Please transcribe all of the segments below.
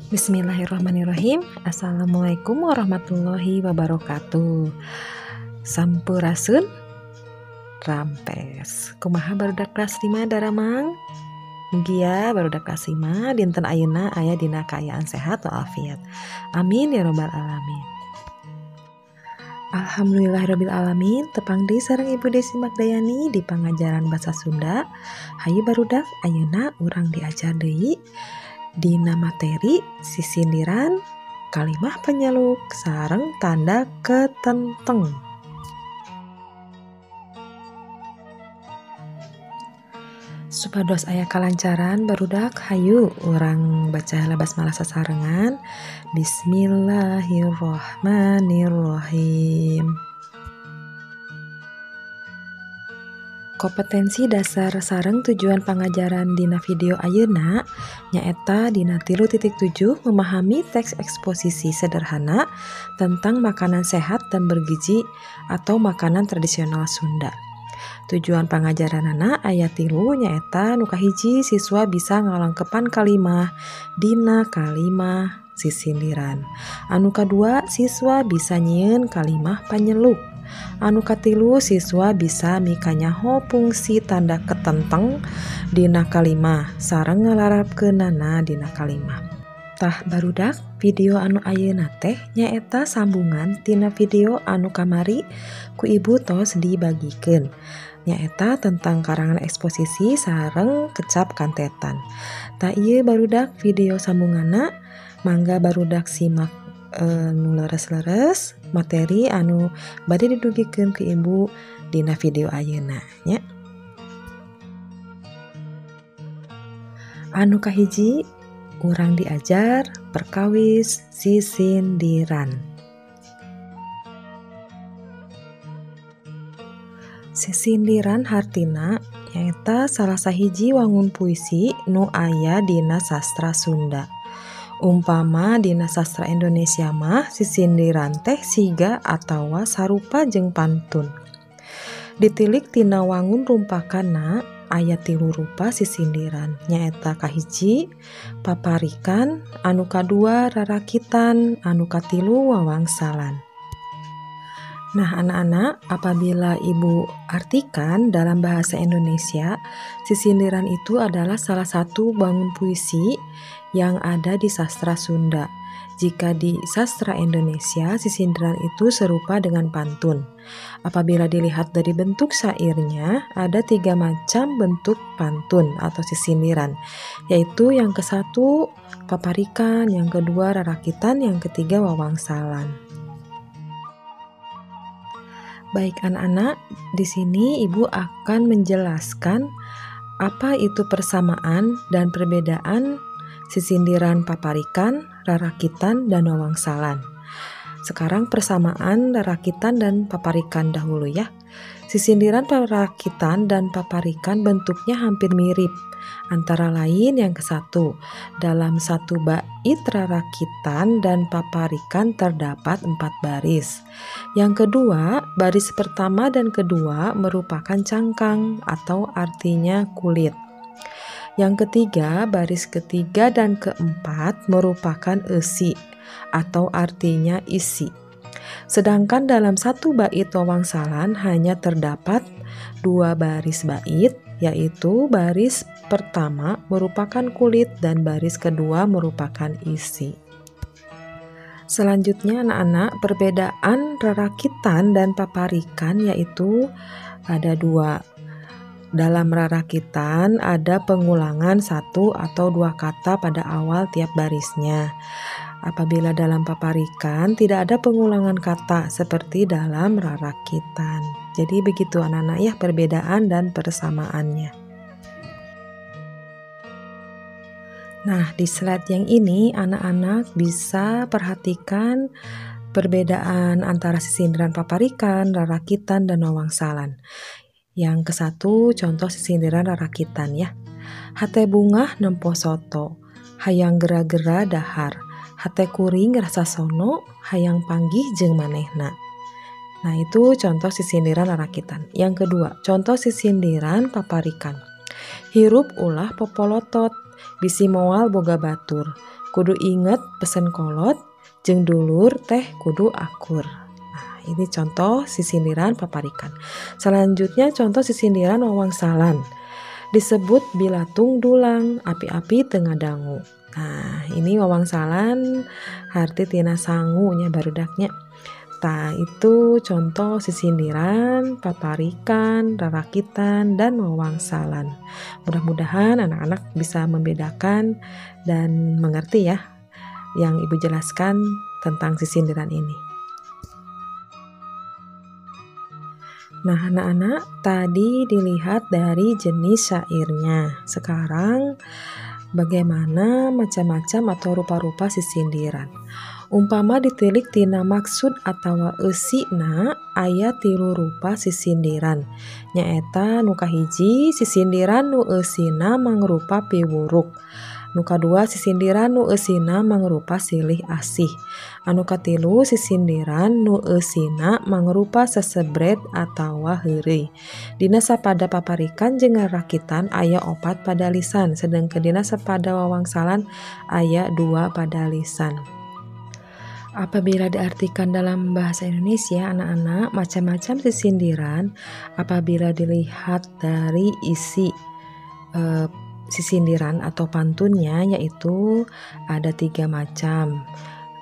Bismillahirrahmanirrahim. Assalamualaikum warahmatullahi wabarakatuh. Sampurasun rampes. Kumaha barudak kelas 5 daramang? Mugia barudak kelas 5 dinten ayeuna aya dina kaayaan sehat walafiat. Amin ya robbal alamin. Alhamdulillahirabbil alamin, tepang deui sareng Ibu Desi Magdayani di pangajaran bahasa Sunda. Hayu barudak ayeuna urang diajar deui dina materi sisindiran, kalimah penyeluk, sareng tanda ketenteng. Supados aya kalancaran barudak, hayu urang baca heula basmalah sasarengan. Bismillahirrahmanirrahim. Kompetensi dasar sareng tujuan pangajaran dina video ayeuna nyaeta dina 3.7 memahami teks eksposisi sederhana tentang makanan sehat dan bergizi atau makanan tradisional Sunda. Tujuan pangajaranana aya 3 nyaeta nu kahiji siswa bisa ngalengkepan kalimah dina kalimah sisindiran. Anu kadua siswa bisa nyieun kalimah panyeluk. Anu katilu siswa bisa mikanyaho fungsi tanda ketenteng dina kalimah sareng ngalarapkeunana dina kalimah. Tah barudak, video anu ayeuna teh nyaeta sambungan tina video anu kamari ku ibu tos dibagikeun. Nyaeta tentang karangan eksposisi sareng kecap kantetan. Tah ieu barudak video sambunganna, mangga barudak simak nu leres-leres materi anu bade didugikeun ke ibu dina video ayeuna nya. Anu kahiji urang diajar perkawis sisindiran. Sisindiran hartina nyaeta salah sahiji wangun puisi nu aya dina sastra Sunda. Umpama dina sastra Indonesia mah sisindiran teh siga atawa sarupa jeung pantun. Ditilik tina wangun rumpakana aya 3 rupa sisindiran, nyaeta kahiji paparikan, anu kadua rarakitan, anu katilu wawangsalan. Nah anak-anak, apabila ibu artikan dalam bahasa Indonesia, sisindiran itu adalah salah satu bangun puisi yang ada di sastra Sunda. Jika di sastra Indonesia, sisindiran itu serupa dengan pantun. Apabila dilihat dari bentuk syairnya, ada 3 macam bentuk pantun atau sisindiran, yaitu yang ke-1 paparikan, yang kedua rarakitan, yang ketiga wawangsalan. Baik anak-anak, di sini ibu akan menjelaskan apa itu persamaan dan perbedaan sisindiran paparikan, rarakitan, dan wawangsalan. Sekarang persamaan rarakitan dan paparikan dahulu ya. Sisindiran rarakitan dan paparikan bentuknya hampir mirip. Antara lain yang ke-1, dalam satu bait rarakitan dan paparikan terdapat 4 baris. Yang kedua, baris pertama dan kedua merupakan cangkang atau artinya kulit. Yang ketiga, baris ketiga dan keempat merupakan esi atau artinya isi. Sedangkan dalam satu bait wawangsalan hanya terdapat 2 baris bait, yaitu baris pertama merupakan kulit dan baris kedua merupakan isi. Selanjutnya anak-anak, perbedaan rarakitan dan paparikan yaitu ada 2. Dalam rarakitan ada pengulangan 1 atau 2 kata pada awal tiap barisnya. Apabila dalam paparikan tidak ada pengulangan kata seperti dalam rarakitan. Jadi begitu anak-anak ya perbedaan dan persamaannya. Nah, di slide yang ini anak-anak bisa perhatikan perbedaan antara sisindiran paparikan, rarakitan, dan wawangsalan. Yang ke-1 contoh sisindiran rarakitan ya. Hate bungah nempo soto, hayang gera-gera dahar, hate kuring rasa sono, hayang panggih jeung manehna. Nah itu contoh sisindiran rarakitan. Yang kedua, contoh sisindiran paparikan. Hirup ulah popolotot, bisi moal boga batur, Kudu inget pesen kolot jeung dulur teh kudu akur. Nah, ini contoh sisindiran paparikan. Selanjutnya contoh sisindiran wawangsalan. Disebut bilatung dulang, api-api teu ngadangu. Nah, ini wawangsalan harti tina sangu nya barudaknya. Tah, itu contoh sisindiran, paparikan, rarakitan, dan wawangsalan. Mudah-mudahan anak-anak bisa membedakan dan mengerti ya yang Ibu jelaskan tentang sisindiran ini. Nah, anak-anak, tadi dilihat dari jenis syairnya. Sekarang bagaimana macam-macam atau rupa-rupa sisindiran. Umpama ditilik tina maksud atawa eusina aya tilu rupa sisindiran. Nyaeta nu kahiji sisindiran nu eusina mangrupa piwuruk. Nu kadua sisindiran nu eusina mangrupa silih asih. Anu katilu sisindiran nu eusina mangrupa sesebret atawa heureuy. Dina sapada paparikan jeung rarakitan aya 4 padalisan, sedangkan dina sapada wawangsalan aya 2 padalisan. Apabila diartikan dalam bahasa Indonesia, anak-anak, macam-macam sisindiran apabila dilihat dari isi sisindiran atau pantunnya, yaitu ada 3 macam,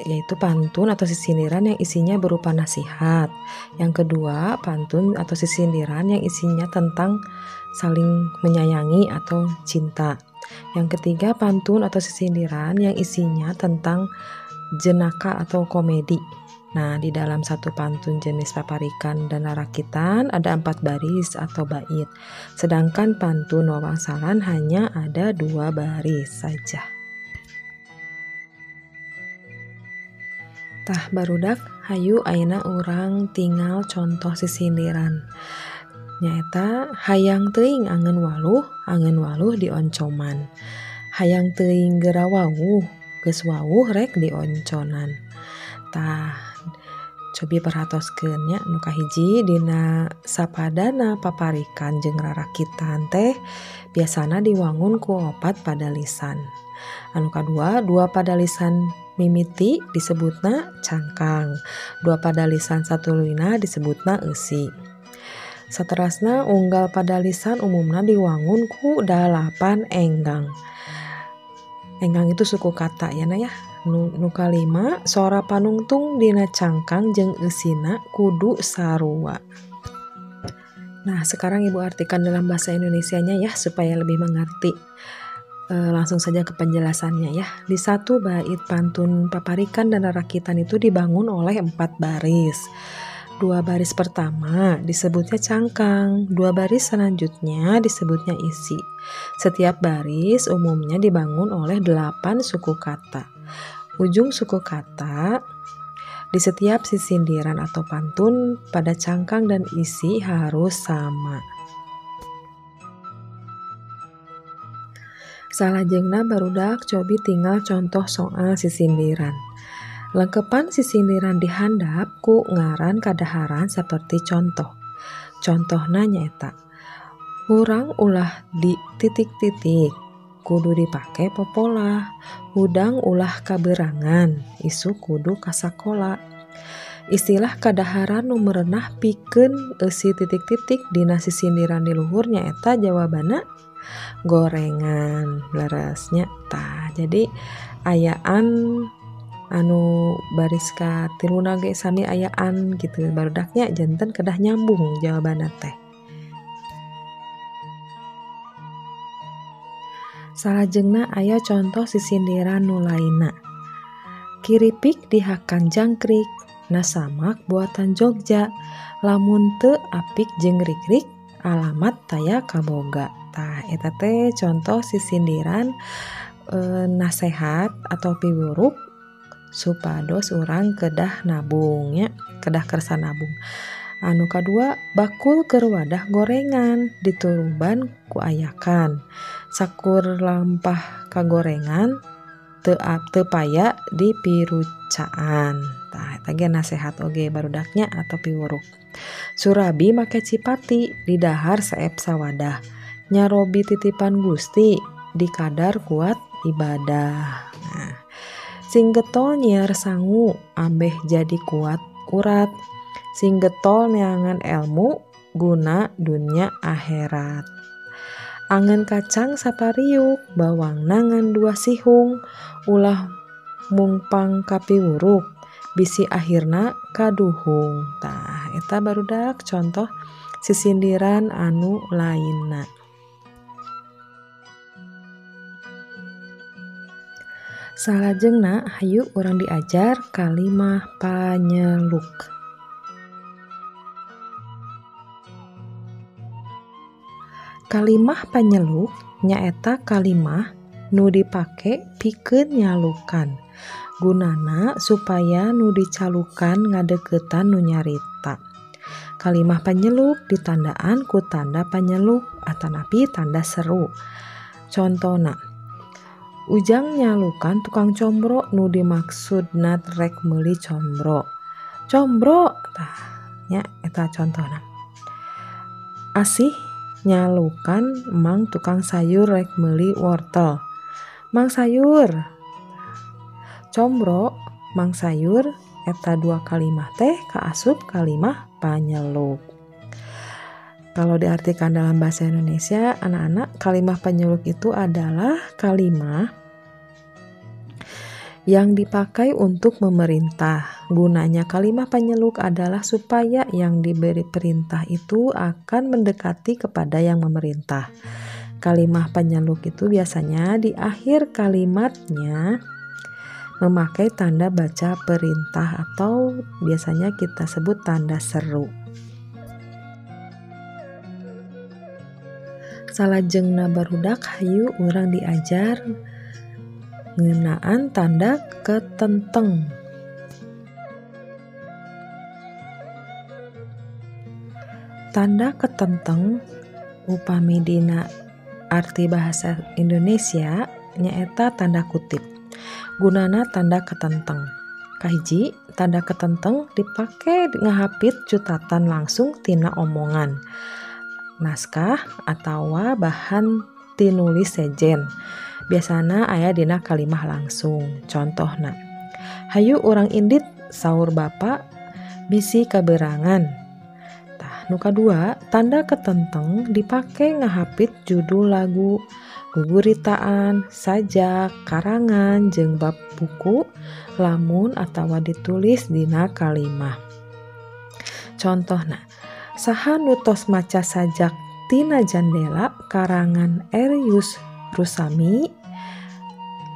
yaitu pantun atau sisindiran yang isinya berupa nasihat. Yang kedua, pantun atau sisindiran yang isinya tentang saling menyayangi atau cinta. Yang ketiga, pantun atau sisindiran yang isinya tentang jenaka atau komedi. Nah, di dalam satu pantun jenis paparikan dan rarakitan ada 4 baris atau bait. Sedangkan pantun wawangsalan hanya ada 2 baris saja. Tah barudak, hayu ayeuna urang tinggal contoh sisindiran. Nyaeta hayang teuing angeun waluh dioncoman. Hayang teuing geura wawuh, geus wawuh rek dionconan. Tah, cobi perhatoskeun nya nu kahiji dina sapadana paparikan jeung rarakitan teh biasana diwangun ku 4 padalisan. Anu kadua, 2 padalisan mimiti disebutna cangkang, 2 padalisan satuluyna disebutna eusi. Saterasna unggal padalisan umumna diwangun ku 8 enggang. Enggang itu suku kata ya na ya. Nu kalima, sora panungtung dina cangkang jeung eusina kudu sarua. Nah, sekarang Ibu artikan dalam bahasa Indonesianya ya supaya lebih mengerti. Langsung saja ke penjelasannya ya. Di satu bait pantun paparikan dan rarakitan itu dibangun oleh 4 baris. 2 baris pertama disebutnya cangkang, 2 baris selanjutnya disebutnya isi. Setiap baris umumnya dibangun oleh 8 suku kata. Ujung suku kata di setiap sisindiran atau pantun pada cangkang dan isi harus sama. Salajengna barudak cobi tinggal contoh soal sisindiran. Lengkepan sisindiran dihandap ku ngaran kadaharan seperti contoh. Contohna nyaeta hurang ulah di titik-titik kudu dipake popola, hudang ulah kaberangan, isuk kudu kasakola. Istilah kadaharan nu merenah pikeun eusi titik-titik dina sisindiran di luhur nyaeta jawabanna gorengan leresnya. Tah, jadi ayaan anu baris ka tiluna ge sami ayaan gitu barudaknya janten kedah nyambung jawabanna teh. Salajengna aya contoh sisindiran nu lainna. Kiripik dihakan jangkrik, nasamak buatan Jogja, lamun teu apik jeung rikrik, alamat taya kaboga. Tah eta teh contoh sisindiran nasehat atau piwuruk supados urang kedah nabung nya, kedah kersa nabung. Anu kadua, bakul keur wadah gorengan dituruban ku ayakan. Sakur lampah kagorengan teu paya dipirucaan. Tah eta ge nasehat oge barudaknya atau piwuruk. Surabi make cipati didahar seep sawadah. Nyarobi titipan Gusti dikadar kuat ibadah. Nah, Sing getol nyiar sangu ambeh jadi kuat urat. Sing getol neangan elmu guna dunya akhirat. Angen kacang sapariuk bawang nangan 2 sihung ulah mungpang kapiwuruk bisi akhirna kaduhung. Tah eta barudak contoh sisindiran anu lainna. Salajengna hayu urang diajar kalimah panyeluk. Kalimah panyeluk nyaeta kalimah nu dipake pikeun nyalukan. Gunana supaya nu dicalukan ngadeukeutan nu nyarita. Kalimah panyeluk ditandaan ku tanda panyeluk atanapi tanda seru. Contona, Ujang nyalukan tukang combro nu dimaksudna rek meuli combro. Combro tah nya eta contona. Asih nyalukan mang tukang sayur rek meuli wortel. Mang sayur. Combro mang sayur eta 2 kalimah teh kaasup kalimah panyeluk. Kalau diartikan dalam bahasa Indonesia, anak-anak, kalimah penyeluk itu adalah kalimah yang dipakai untuk memerintah. Gunanya kalimah penyeluk adalah supaya yang diberi perintah itu akan mendekati kepada yang memerintah. Kalimah penyeluk itu biasanya di akhir kalimatnya memakai tanda baca perintah atau biasanya kita sebut tanda seru. Salajengna barudak hayu urang diajar ngeunaan tanda ketenteng. Tanda ketenteng upami dina arti bahasa Indonesia nyaeta tanda kutip. Gunana tanda ketenteng. Kahiji, tanda ketenteng dipake ngahapit cutatan langsung tina omongan, naskah atawa bahan tinulis sejen. Biasana aya dina kalimah langsung. Contohna, hayu urang indit saur bapa bisi kaberangan. Tah, nu kadua, tanda ketenteng dipake ngahapit judul lagu, guguritaan, sajak, karangan, jeung bab buku lamun atawa ditulis dina kalimah. Contohna, saha nu tos maca sajak tina jandela karangan Erius Rusami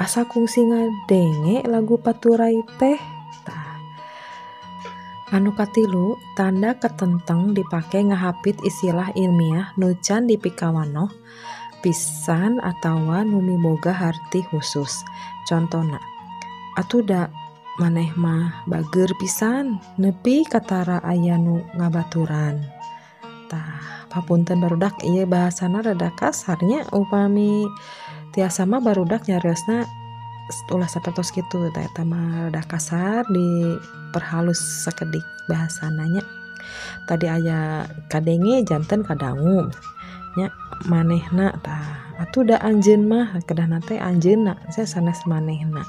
asa kungsi ngadenge lagu Paturai teh. Tah. Anu katilu, tanda ketenteng dipake ngahapit istilah ilmiah nu can dipikawanoh pisan atawa nu miboga harti khusus. Contona, atuh da maneh mah bager pisan nepi katara aya nu ngabaturan. Tah, papunten barudak ieu bahasana rada kasarnya upami tiasa mah barudak nyariosna ulah sapertos kitu tah eta mah rada kasar diperhalus sakedik bahasananya. Tadi aya kadenge janten kadangu nya manehna tah atuh da anjeun mah kedahna teh anjeunna saya sanes manehna.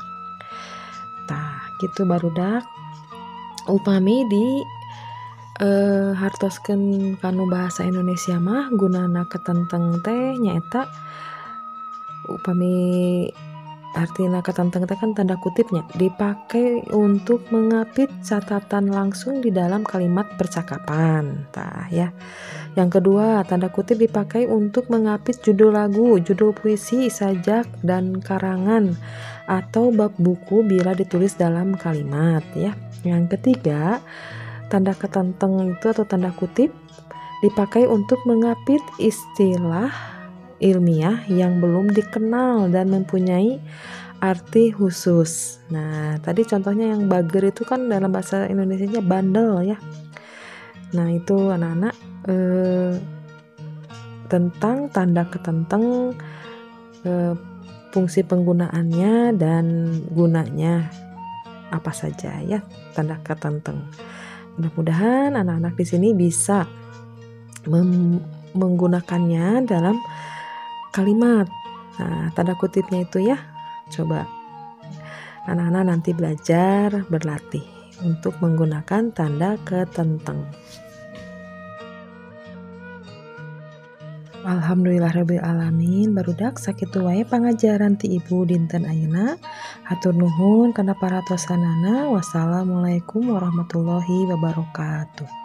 Tah kitu barudak upami di hartoskeun kanu bahasa Indonesia mah gunana ketenteng teh nyaeta upami artina ketenteng teh kan tanda kutipnya dipakai untuk mengapit catatan langsung di dalam kalimat percakapan. Tah ya. Yang kedua, tanda kutip dipakai untuk mengapit judul lagu, judul puisi, sajak dan karangan atau bab buku bila ditulis dalam kalimat ya. Yang ketiga, tanda ketenteng itu atau tanda kutip dipakai untuk mengapit istilah ilmiah yang belum dikenal dan mempunyai arti khusus. Nah, tadi contohnya yang bager itu kan dalam bahasa Indonesianya bandel ya. Nah, itu anak-anak tentang tanda ketenteng, fungsi penggunaannya dan gunanya apa saja ya tanda ketenteng. Mudah-mudahan anak-anak di sini bisa menggunakannya dalam kalimat. Nah, tanda kutipnya itu ya. Coba Anak-anak nanti belajar berlatih untuk menggunakan tanda ketenteng. Alhamdulillahirabbil alamin, barudak sakitu wae pangajaran ti ibu dinten ayeuna. Hatur nuhun kana perhatosanana. Wassalamualaikum warahmatullahi wabarakatuh.